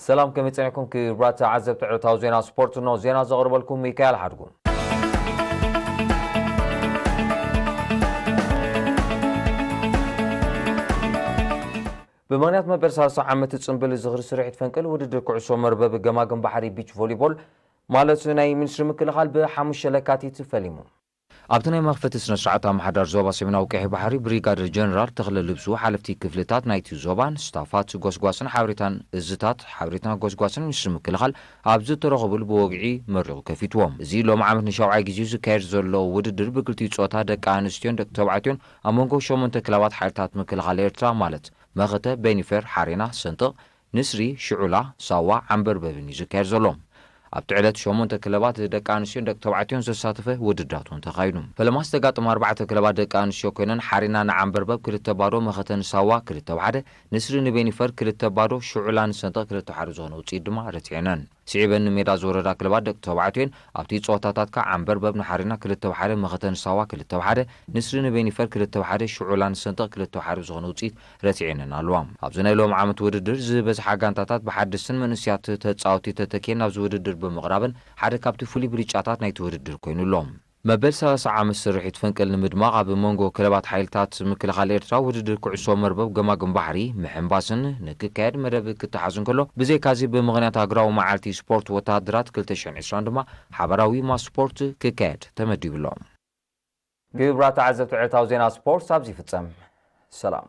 ሰላም፣ ከመይ ጸኒሕኩም ክቡራት ተዓዘብቲ ዕለታዊ ዜና ስፖርት? ኖ ዜና ዘቕርበልኩም ሚካኤል ሓድጉ። ብምኽንያት መበል ሰላሳ ዓመት ጽምብል ዝኽሪ ስርሒት ፈንቅል ውድድር ኩዕሶ መርበብ ገማግም ባሕሪ ቢች ቮሊቦል ማለት ናይ ሚኒስትሪ ምክልኻል ብሓሙሽተ ለካቲት ፈሊሙ። ኣብቲ ናይ መኽፈቲ ስነ ስርዓት ኣመሓዳሪ ዞባ ሰሜናዊ ቀይሕ ባሕሪ ብሪጋደር ጀነራል ተኽለ ልብሱ፣ ሓለፍቲ ክፍልታት ናይቲ ዞባን ስታፋት፣ ጎስጓስን ሓበሬታን እዝታት ሓበሬታን ጎስጓስን ሚኒስትሪ ምክልኻል ኣብ ዝተረኸቡሉ ብወግዒ መሪቑ ከፊትዎም። እዚ ሎሚ ዓመት ንሻውዓይ ግዜኡ ዝካየድ ዘሎ ውድድር ብክልቲኡ ጾታ ደቂ ኣንስትዮን ደቂ ተባዕትዮን ኣብ መንጎ ሸሞንተ ክለባት ሓይልታት ምክልኻል ኤርትራ ማለት መኸተ፣ ቤኒፈር፣ ሓሬና፣ ሰንጥቕ፣ ንስሪ፣ ሽዑላ፣ ሳዋ፣ ዓምበርበብን እዩ ዝካየድ ዘሎ። ኣብቲ ዕለት ሸሞንተ ክለባት ደቂ ኣንስትዮን ደቂ ተባዕትዮን ዘሳተፈ ውድድራት እውን ተኻይዱ። ፈለማ ዝተጋጠሙ ኣርባዕተ ክለባት ደቂ ኣንስትዮ ኮይነን ሓሪና ንዓምበርበብ ክልተ ባዶ፣ መኸተ ንሳዋ ክልተ ብሓደ፣ ንስሪ ንቤኒፈር ክልተ ባዶ፣ ሽዑላ ንሰንጠቕ ክልተ ሓደ ዝኾነ ውፅኢት ድማ ረቲዐነን። ስዒበን ንሜዳ ዝወረዳ ክለባት ደቂ ተባዕትዮን ኣብቲ ፀወታታት ከዓ ዓምበርበብ ንሓሪና ክልተ ብሓደ፣ መኸተ ንሳዋ ክልተ ብሓደ፣ ንስሪ ንቤኒፈር ክልተ ብሓደ፣ ሽዑላ ንሰንጠቕ ክልተ ብሓደ ዝኾነ ውፅኢት ረቲዐንን ኣለዋ። ኣብዚ ናይ ሎም ዓመት ውድድር ዝበዝሓ ጋንታታት ብሓደስትን መንእስያት ተጻወቲ ተተኪየን ናብዚ ውድድር ብምቕራበን ሓደ ካብቲ ፍሉይ ብልጫታት ናይቲ ውድድር ኮይኑ ኣሎ። መበል ሰላሳ ዓመት ስርሒት ፈንቅል ንምድማቕ ኣብ መንጎ ክለባት ሓይልታት ምክልኻል ኤርትራ ውድድር ኩዕሶ መርበብ ገማግም ባሕሪ ምሕንባስን ንክካየድ መደብ ክተሓዝ እንከሎ፣ ብዘይካዚ ብምኽንያት ሃገራዊ መዓልቲ ስፖርት ወተሃደራት ክልተ ሽሕን ዕስራን ድማ ሓበራዊ ማስ ስፖርት ክካየድ ተመዲቡ ኣሎ። ክቡራት ተዓዘብቲ ዕለታዊ ዜና ስፖርት ኣብዚ ይፍጸም። ሰላም።